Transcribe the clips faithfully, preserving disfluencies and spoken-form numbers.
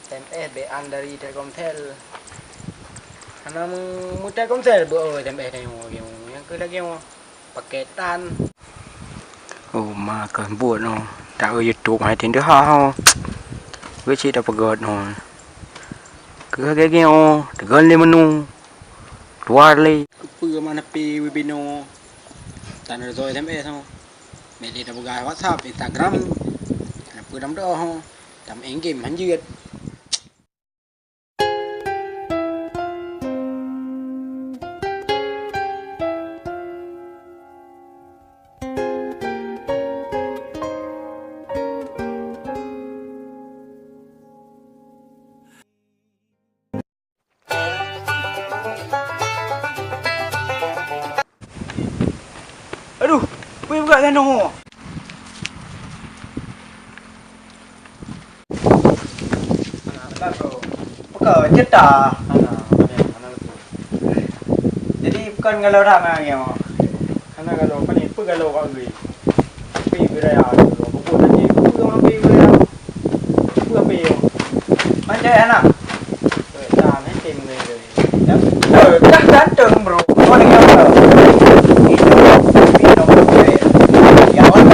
S M S bèk an dari Telkomsel. Hana meu-, meu-Telkomsel beu S M S tanyoe, nyang keu lagèe nyoe paketan. Oh, ma keuh buet nyoe. Tak eu YouTube hai teuh ha ho. Weh cit tapeugöt nyoe. Keuh lagèe nyoe, teugon lé menu. Tuar lé. Keupeue ma neupé webino? Tan reusôt S M S ho. Bèk lé tapeugah WhatsApp, Instagram. Hana peue lam doh ho. Tam main game hanjeuet. Aduh, peue buka tanoh. Hana, hana, bro. Buka cerita. Hana, hana, hana, bro. Jadi, bukan galau dah, Mang, ya. Hana galau, apa ni? Peue galau kat gue? Pi budaya tu, apa buat tadi? Apa orang pi budaya? Apa pi? Macam mana? Eh, dah, nanti mengenai. Eh, dah ganteng, bro. Kau dengan apa? Itu, pi nombor gue. Ya, orang.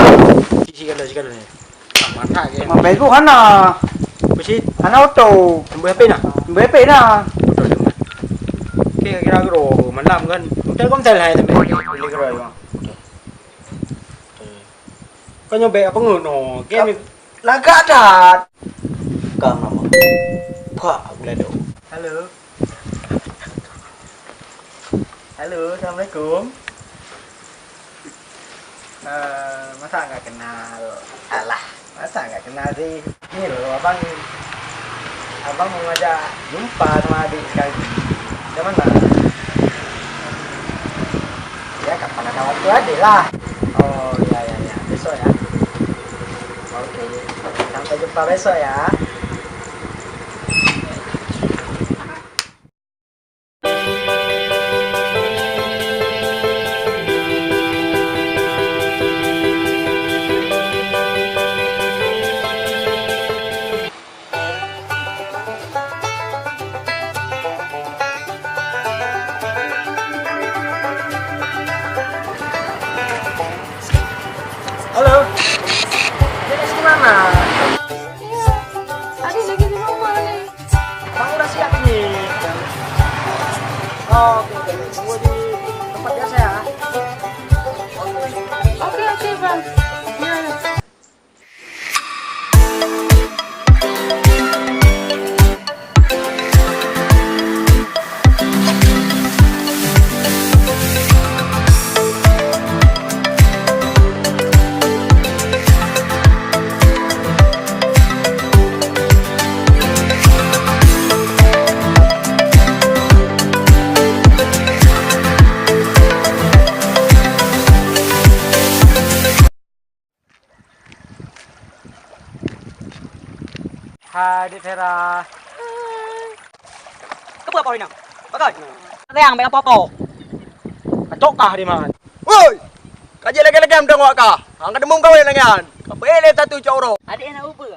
Sisi kalau, sisi kalau ni. Mana ke? Main Facebook hana. Besi hana auto. Nombor H P nah. Nombor H P nah. Auto tu. Okey, kira-kira malam kan. Telkomsel hai sampai. Boleh kira, bang. Okey. Kau nyobek apa ngut no? Game ni. Lagak that. Kang nama? Pak Glado. Halo. Halo, assalamualaikum. Eh, masa nggak kenal? Alah, masa nggak kenal sih? Ini loh, abang, abang mau ngajak jumpa sama adik sekali. Macam mana? Ya, kapan ada waktu adik lah. Oh, ya, ya, ya. Besok ya. Oke. Sampai jumpa besok ya. Halo. Adik masih di mana? Iya. Adik lagi di rumah ni. Abang udah siap ni. Oh, oke, oke. Tunggu di tempat biasa ya. Oke, oke, Bang. Iya, iya. Hai, Dek Vera. Keupeue apa inong? Pakon? Sayang, bèk apa-apa. Kacok kah di man? Woi! Ka jeuet lagèe-lagèe meudeungoe kah? Hang ka teumé kawén lagèe nyan. Ka peuék lé tatu cok uroe. Adik na ubeut.